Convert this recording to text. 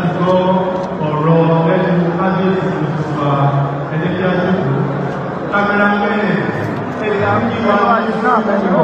Láti gbọ́ ọ̀rọ̀ lẹ́nu kábíyèsí tuntun wa. Ẹ jẹ́ kí á jókòó. Cameraman, ẹ kí wa.